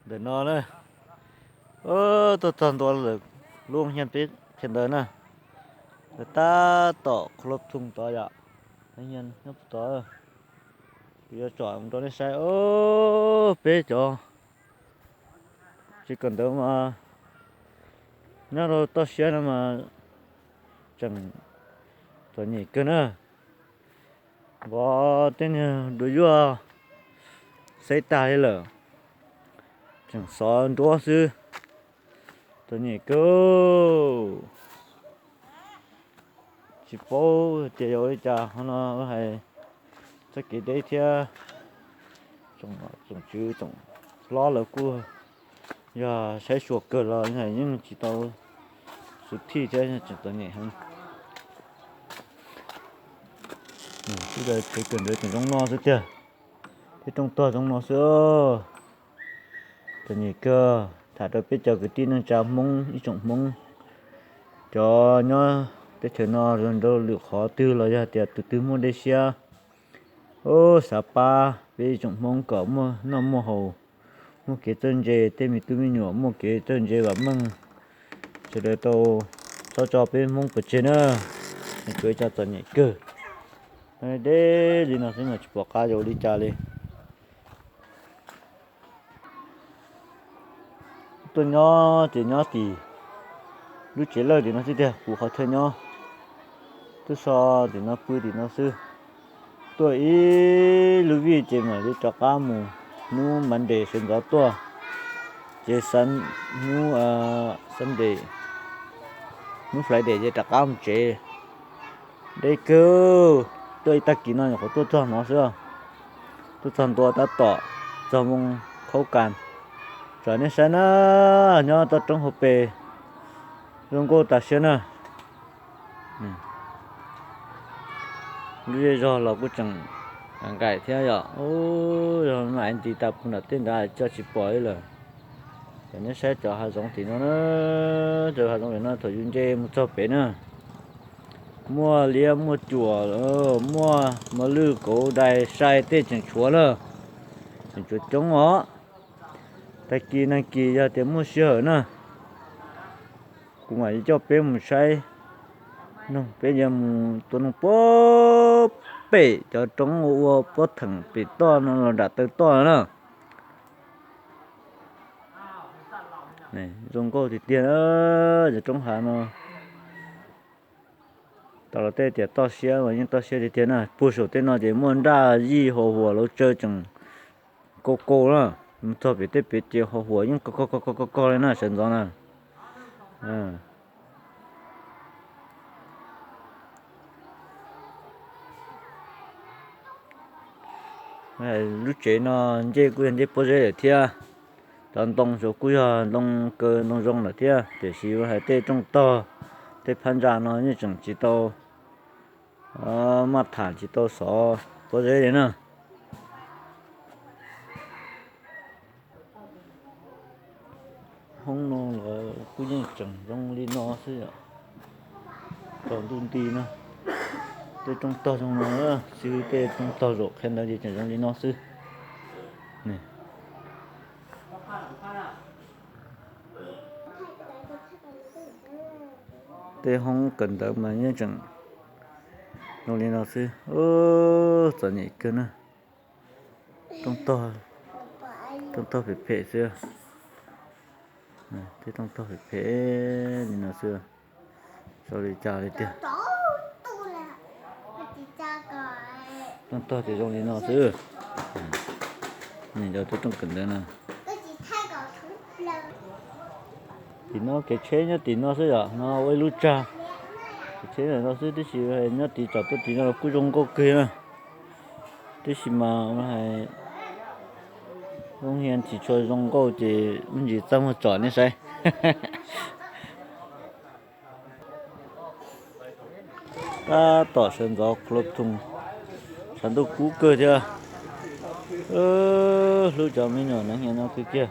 Ntawm no na, tuaj txog ntua lawm lub Hiav peb qhia ntawd na, lawv tab tom kho lub thoo tod yom, nyob puag tod. Kuv yuav tsom rau nej saib, peb cov tsev kawm ntawv mas nyob rau toj siab no mas tseem txom nyem kawg na. Vov tej niag dua yuaj xeb tag li lawm, tseem xov nruab xwb, txom nyem kawg. Tsis paub tias yuav ua li cas, qhov no hais txoj kev deb thiab. Tsoom tswv tsoom hlob lawv kuj yog saib xyuas kawg los yeej tsis tau xub thij thiab, tseem txom nyem heev. Tsev kawm ntawv tseem zoo no xwb tiag, tej rooj tog zoo no xwb. Txom nyem kawg, tham rau peb cov kwv tij neej tsa Hmoob, ib tsoom Hmoob, cov nyob teb chaws no, rau lwm qhov twg los yog tias tus twg muaj dej siab, xav pab peb ib tsoom Hmoob kom muaj noj muaj haus, muaj kev txawj ntse, tej me tub me nyuam muaj kev txawj ntse vam meej, sawv daws tau txhob tso peb Hmoob pov tseg na. Tsuas ib co txom nyem kawg, deb li no xwb mas tsis pom qab yuav ua li cas li. Tuaj nyob ces nyob tim lub tsev lawj tim no xwb tiag, kuv qhov chaw nyob twb so tim no pw tim no xwb. Tuaj ib lub vij ces mam li rov qab mus, hnub Monday sawv ntxov tuaj, ces hnub Sunday, hnub Friday ces rov qab mus tsev. Deb kawg, tuaj ib tag kis no nyuam qhuav tuaj txog no xwb. Tuaj txog ntua tab tom txog moo khaub kas. Tsom nej saib na, nyob toj roob hauv pes zoo nkauj tas siab na. Lub zej zog los kuj tseem nqaim thiab yom. Yog mam nti tas puag nram tej nrad coj tsis pom li lawm. Ces nej saib cov hav zoov tim no na, cov hav zoov tim no thaum yus nce mus txog pem na, muaj liab muaj cuam, muaj mos lwj kauv dais sai tej tseem tshuav na, tseem tshuav coob os. Tag kis nag kis yog tias muaj sij hawm na, kuv mam li coj peb mus saib, peb yuav mus tua noog puag pem cov roob ua ua pob theem pem toj no los nram taw toj na. Zoo nkauj tiag tiag, cov roob hav no. Tau los tej tias toj siab mas yeej toj siab tiag tiag na. Puag saum tej no ces muaj nraj yij hos huam lauv tsaw tseem kauj kauj na. Mus txog pem tej pem ces hos huam yeej kog kog kog kog li na sawv ntxov na. Lub tsev no ncej kuj yog ncej pob zeb lawm thiab. Cov ntoo saud kuj yog ntoo kaw ntoo zoo lawm thiab, tiam sis hais tej rooj tog, tej phab ntsa no yeej tseem tsis tau maj tham, tsis tau xov pob zeb li na. Hoob no los kuj yeej tseem zoo li no xwb yom. Tsaus ntuj nti no, tej rooj tog zoo no, xib hwb tej rooj tog zaum qhia ntawd ces tseem zoo li no xwb. Tej hoob kawm ntawv mas yeej tseem zoo li no xwb. Txom nyem kawg na. Rooj tog phem phem xwb. Tej rooj tog phem phem li no xwb, tsis ua li cas li tiag. Rooj tog ces zoo li no xwb. Nyob rau tej rooj kawm ntawv no. Tim no kev tsheb nyob tim no xwb yom, no ua ib lub tsag. Kev tsheb no xwb, tab sis nyob tim tsom tuaj tim no los kuj zoo nkauj kawg na. Tab sis mas hais lub hiav tsis tshua zoo nkauj ces me ntsis txaj muag tsom nej saib. Tab tom sawv ntxov khuv lub thoo, tshav ntuj kub kawg thiab. Hlub cov me nyuam neev hiav no kawg kiag.